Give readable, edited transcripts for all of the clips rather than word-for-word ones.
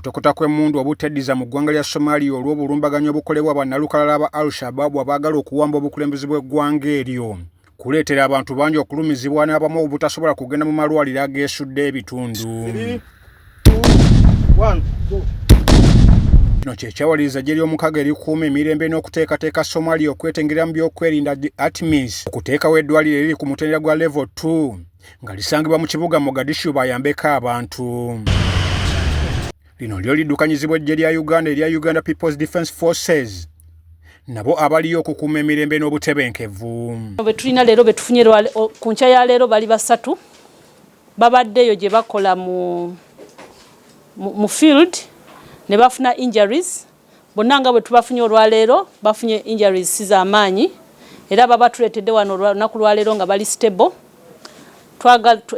Okutokota kw'emmundu obuteddiza mu ggwanga lya Somalia olw'obulumbaganyi obukolebwa bannalukalala ba Al-Shabaab abaagala okuwamba obukulembeze bw'eggwanga eryo kuleetera abantu bangi okulumizibwa n'abamu obutasobola kugenda mu malwaliro ageesudde ebitundu. Kino kye kyawaliriza eggye ly'omukago erikuuma emirembe n'okuteekateeka Somalia okwetengera mu by'okwerinda ATMIS okuteekawo eddwaliro eriri ku mutendera gwa Level 2 nga lisangibwa mu kibuga Mogadishu bayambeko abantu. Lino lyo liddukanyizibwa eggye lya Uganda erya Uganda People's Defence Forces nabo abaliyo okukuuma emirembe n'obutebenkevu. Be tulina leero be tufunye ku nkya ya leero bali basatu babaddeeyo gye bakola mu, mu field ne bafuna injuries. Bonna nga bwe tubafunye olwaleero bafunye injuries si za maanyi era babatuleetedde wano olunaku lwaleero nga bali stable.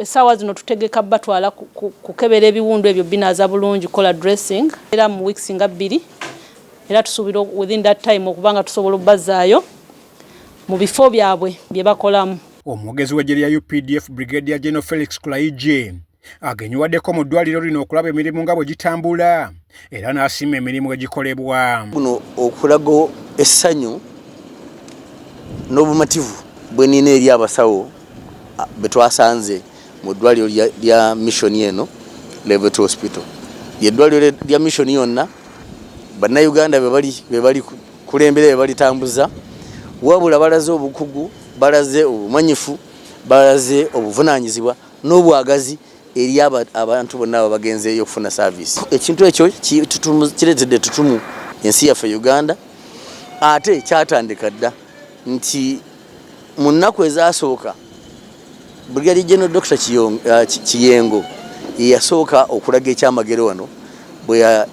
Essaawa zino tutegeka batwala kukebera ebiwundu ebyo binaaza bulungi, kukola dressing era mu weeks nga 2 era tusuubira within that time okuba nga tusobola obbazaayo mu bifo byabwe bye bakolamu. Omwogezi w'eggye lya UPDF Brigadier General Felix Kulayigye agenyiwaddeko mu ddwaliro lino okulaba emirimu nga bwe gitambula era n'asiima emirimu egikolebwa. Buno okulaga essanyu n'obumativu bwe nnina eri abasawo be twasanze mu ddwaliro lya mission eno Level 2 Hospital. Lye ddwaliro lya mission yonna bannayuganda be bali kulembera be balitambuza, wabula balaze obukugu, balaze obumanyifu, balaze obuvunaanyizibwa n'obwagazi eri abantu bonna abo bagenzeeyo okufuna service. Ekintu ekyo kireetedde ettutumu ensi yaffe Uganda, ate kyatandika dda nti mu nnaku ezasooka Brigadier General Dr. Kiyengo yeyasooka okulaga ekyamagero wano bwe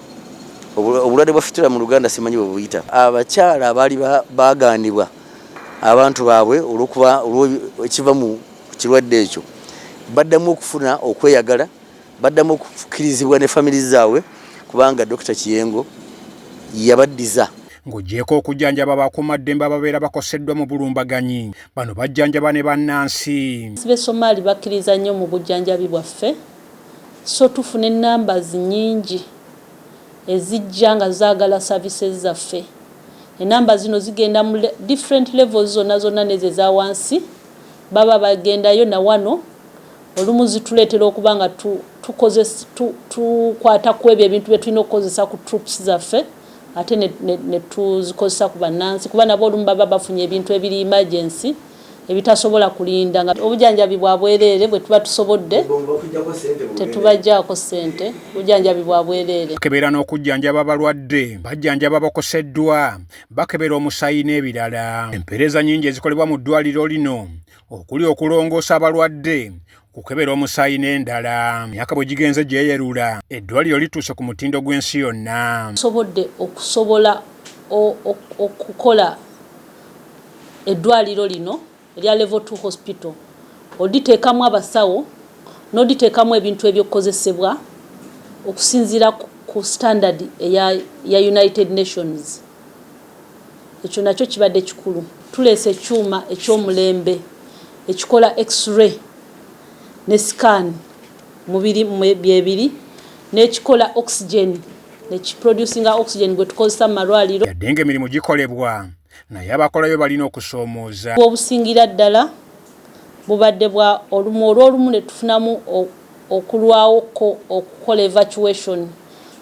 obulwadde bwa fistula mu Luganda simanyi bwe buyita, abakyala abaali bagaanibwa abantu baabwe olw'okuba olw'ekiva mu kirwadde ekyo baddamu okufuna okweyagala, baddamu okukirizibwa ne family zaabwe kubanga Dr. Kiyengo yabaddiza. Ng'oggyeeko okujjanjaba abakuumaddembe ababeera bakoseddwa mu bulumbaganyi, bano bajjanjaba ne bannansi. B'e Somali bakkiriza nnyo mu bujjanjabi bwaffe, so tufuna ennumbers nnyingi ezijja nga zaagala services zaffe. Ennamba zino zigenda mu different levels zonna zonna n'ezo eza wansi baba bagendayo na wano olumu zituleetera okuba nga tukwata ku ebyo ebintu bye tulina okukozesa ku troops zaffe ate ne tuzikozesa ku bannansi kuba nabo olumu baba bafunye ebintu ebiri emergency ebitasobola kulinda. Nga obujjanjabi bwa bwereere bwe tuba tusobodde tetubaggyako ssente, obujjanjabi bwa bwereere. Bakebera n'okujjanjaba abalwadde, bajjanjaba abakoseddwa, bakebera omusaayi n'ebirala. Empeereza nnyingi ezikolebwa mu ddwaliro lino okuli okulongoosa abalwadde, okukebera omusaayi n'endala. Emyaka bwe gigenze gyeyerula, eddwaliro lituuse ku mutindo gw'ensi yonna. Tusobodde okusobola okukola eddwaliro lino erya Level 2 Hospital, oditeekamu abasawo n'oditeekamu ebintu ebyokukozesebwa okusinziira ku standard eya United Nations. Ekyo nakyo kibadde kikulu. Tuleese ekyuma eky'omulembe ekikola x-ray ne scan mubiri byebiri n'ekikola oxygen nekiproducinga oxygen gwe tukozesa mu malwaliro. Yadde ng'emirimu gikolebwa, naye abakolayo balina okusoomooza. Obusingira ddala bubadde bwa olumu olw'olumu ne tufunamu okulwawoko okukola evacuation.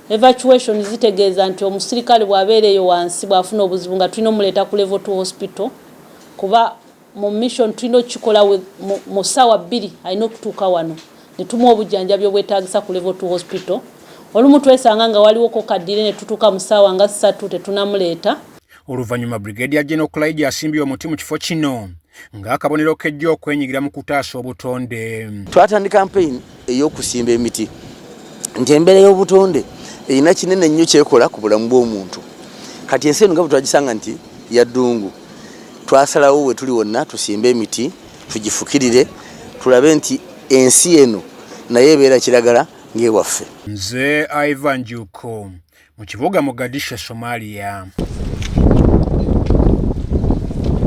Evacuation zitegeeza nti omusirikale bw'abeera eyo wansi bw'afuna obuzibu nga tulina omuleeta ku Level 2 Hospital kuba mu mission tulina okukikola mu ssaawa 2 alina okutuuka wano ne tumuwa obujjanjabi obwetaagisa ku Level 2 Hospital. Olumu twesanga nga waliwo ko kaddire ne tutuuka mu ssaawa nga 3 tetunamuleeta. Oluvannyuma Brigadier General Kulayigye asimbye omuti mu kifo kino ng'akabonero k'ejja okwenyigira mu kutaasa obutonde. Twatandika kampeyini ey'okusimba emiti nti embeera y'obutonde erina kinene nnyo kyekola ku bulamu bw'omuntu. Kati ensi eno nga bwe twagisanga nti ya ddungu, twasalawo we tuli wonna tusimbe emiti tugifukirire tulabe nti ensi eno naye ebeera kiragala ng'ewaffe. Nze Ivan Juko mu kibuga Mogadishu, Somalia.